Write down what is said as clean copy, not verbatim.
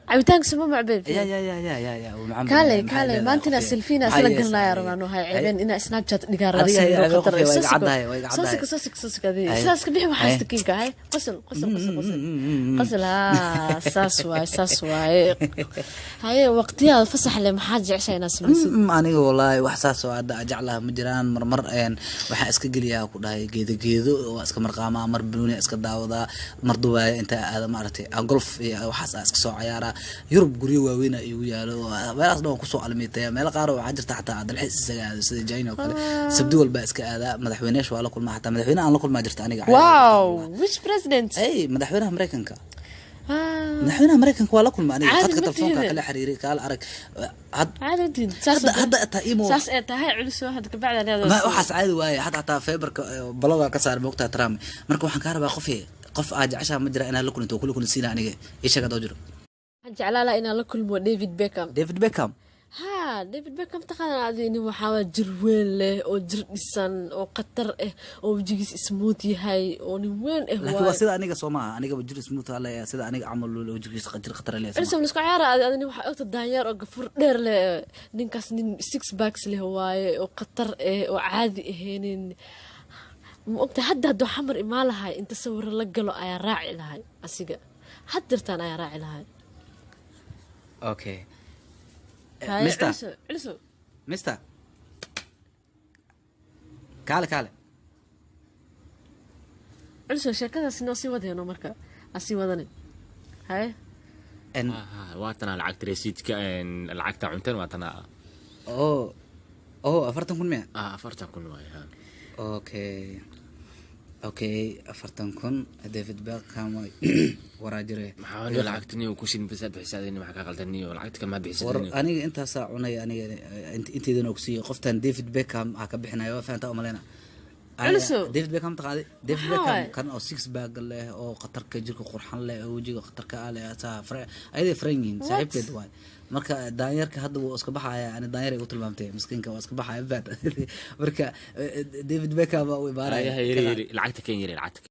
Cabitaanka suma macbeen. Ya ya ya ya ya ya, wuu macaan Kaalay. badan yahay. Kaalay. Maxay Maanta inaa leedahay? Selfie inaa Maxay isla yeesay? galnaya rabaan, waxay ceebeen inaa Snapchat dhigaa rabaa. Adiga Sawiro hay khatar. qof, way iga caddahay, way iga caddahay. Soo siko, soo siko, soo siko adiga. Hay. Sidaas ka bixi waxaa Hay. istakiinka hay. Qosol, qosol, qosol, qosol, qosol. Haa, saas waaye, saas waaye. Haye, waqtiyaada fasax leh maxaad jeceshahay inaad samaysid? Aniga wallaahi wax saas oo hadda jeclaha ma jiraan. Marmar waxaan iska geliyaa ku dhahay geedo geedo, waa iska marqaamaa, mar banooni iska daawadaa, mar Dubaaya inta aada maaragtay aan golf iyo waxaas aan iska soo cayaaraa. Yurub guryo waaweyn igu yaalo, meelahaas dhan waan kusoo almiitaya. Meelo qaar oo waxaa jirta xataa aan dalxiis isaga aado, sida China oo kale. Sabdi walba iska aadaa, madaxweyneyaasha waa la kulmaa, xataa madaxweyne aan la kulmaa jirta aniga. Wow, which president? Ay, madaxweynaha Mareykanka. Ah, Madaxweynaha Mareykanka waa la kulma aniga. Caadi Khadka ma telefoonka tihide. kala xiriiray, kaala arag had. Caadi ma tihin saas. Hadda taa imo. Saas ee tahay culiso hadda kabacdi aniga Ma waxaas caadi waaye, hadda xataa Viberka balada ka saar moogtaa Trump. Marka waxaan kaa rabaa, qof qof aad jeceshaha ma jira inaad la kulanto oo kula kulansiina? Aniga ii sheeg hadoo jiro. Waxaan jeclaa lahaa inaan la kulmo David Beckham. David Beckham? Ha, David Beckham. Taqaanaa adi? Nin waxaa waa jir weyn leh oo jir dhisan oo khatar ah oo wejigiis smooth yahay oo nin weyn ah. Laakiin waa waaye. sida aniga soo maaha? Anigaba jir smooth aa leeyahay, sida aniga camal oo jirkiisa jir khatar leeyahay. Culso, lisku ciyaara adi. Adi nin waxaa ogta daanyeer oo gafur dheer leh. Ninkaas nin six packs leh waaye oo khatar ah oo caadi ahaynin, ma ogta? Hadda hadduu Xamar imaan lahay, inta sawiro la galo ayaa raaci lahay asiga. Haddirtaan ayaa raaci lahay. Okay. Haye, Mister. Culso, culso. Mister, kaale, kaale. Culso, sheekadaas noo sii wadeeno marka asii wadane. Haye. Waa tanaa lacagta resiidka, lacagta cuntan waa tanaa. Oh, 40,000 miya? Ah, 40,000 waay, ha. Okay, 40,000. David Beckham waraa jire. Maxaa niyo lacagta niyo kushin bas bixisaadin? Maxaa ka qaldan niyo? Lacagta kama War bixisadin. Aniga intaasaa cunaya aniga, inteydana ogsiiyo. Qoftan David Beckham aa ka bixinaya, waa fahantaa umaleyna. Culusow. David Beckham taqaaday? David Maxaa Beckham. waaye? Kan oo six pack leh oo khatarka jirka qurxan leh oo wejiga khatarka ah leh, asaa ayaday furan yihiin, saaxiibkeed waay. Marka daanyarka hadda wuu iska baxaya. Ani daanyar ay u tilmaamtay, miskiinka waa iska baxaya baad. Marka David Beckham baa u imaanaya. Yeri yeri, lacagta ken, yeri lacagta.